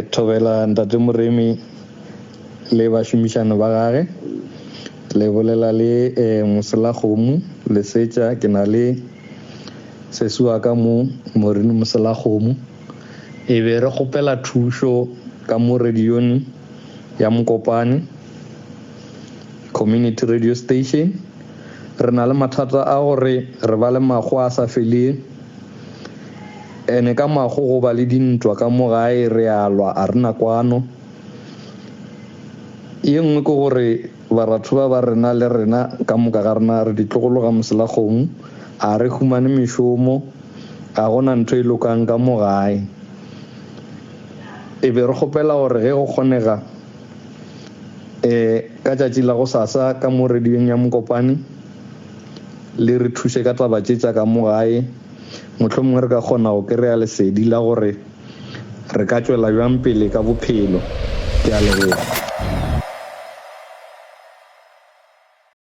Thobela Ntate Moremi le bašomišani ba gage. Le bolela le Moselakgomo Lesetša, ke na le sesi wa ka mo Moremi Moselakgomo. E be re kgopela thušo ka mo radione ya Mokopane Community Radio Station. Re na le mathata a gore re ba le mago a sa feleng. Ene ka mago go ba le dintwa ka mo gae re a lwa a re na kwano. Ye nngwe ke gore baratho ba ba rena le rena ka moka ga rena re ditlogolo ga Moselakgomo, a re humane mešomo, ga go na ntho e lokang ka mo gae. E be re kgopela gore ge go kgonega um ka tšatši la gosasa ka mo radiong ya Mokopane le re thuše ka taba tše tša ka mo gae. Mohlomongwe re ka kgona go kry-a lesedi la gore re ka tšwela bjang pele ka bophelo. Ke a leboga.